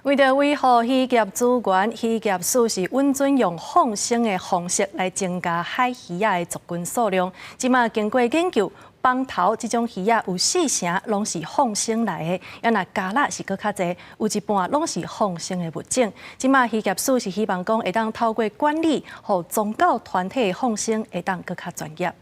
為著維護漁業資源，漁業署是允准用放生的方式來增加海魚仔的族群數量。這馬經過研究，枋頭這種魚仔有四成攏是放生來的，啊若蛤仔是閣較濟，有一半攏是放生的物種。這馬漁業署是希望講會當透過管理，予宗教團體的放生會當閣較專業。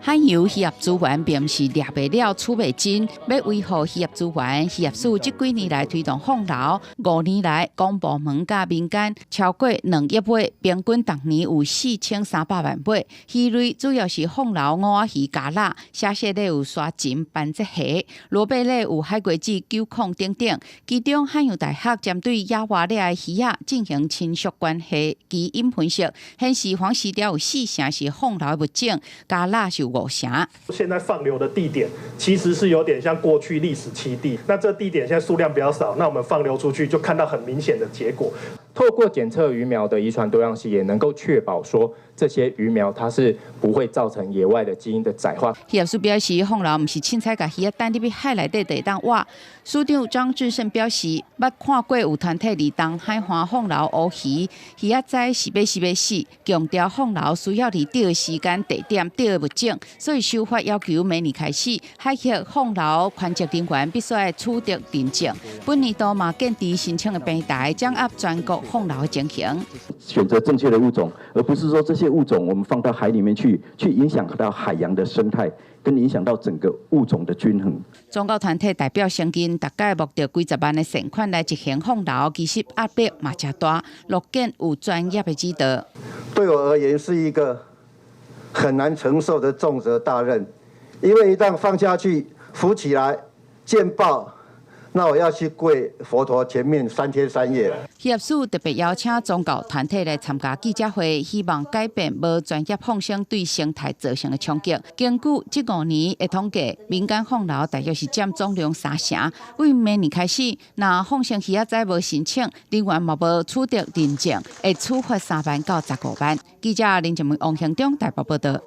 海洋漁業資源並毋是掠袂了、取袂盡，欲維護漁業資源，漁業署這幾年來推動放流，5年來公部門佮民間超過2億尾，平均逐年有4300萬尾。魚類主要是放流五仔魚、蛤仔，蝦蟹類有沙鱘、斑節蝦、螺貝類有海瓜子、九孔等等。其中漢陽大學針對野外掠的魚仔進行親屬關係基因分析，顯示黃鸚鯛有四成是放流的物種，蛤仔是有五成。現在放流的地點其實是有點像過去歷史棲地，那這地點現在數量比較少，那我們放流出去就看到很明顯的結果。透過檢測魚苗的遺傳多樣性，也能夠確保說這些魚苗它是不會造成野外的基因的窄化。漁業署表示，放流毋是凊彩共魚仔擲入去海內底就會當活。署長張志勝表示，捌看過有團體佇東海岸放流烏魚，魚仔知是欲死欲死，強調放流需要佇對的時間、地點、對的物種，所以修法要求明年開始，海域放流權責人員必須愛取得認證。本年度嘛建置申請的平台，掌握全國放流的情形。選擇正確的物種，而不是說這些物種我們放到海裡面去，去影響到海洋的生態，跟影響到整個物種的均衡。宗教團體代表承認，逐屆募著幾十萬的善款來執行放流，其實壓力嘛誠大，樂見有專業的指導。對我而言是一個很難承受的重責大任，因為一旦放下去，浮起來見報，那我要去跪佛陀前面3天3夜。漁業署特別邀請宗教團體來參加記者會，希望改變無專業放生對生態造成的衝擊。根據這5年的統計，民間放流大約是佔總量三成。對明年開始，若放生魚仔無申請，人員嘛無取得認證，會處罰3萬到15萬。記者林靜文、王興中台北報道。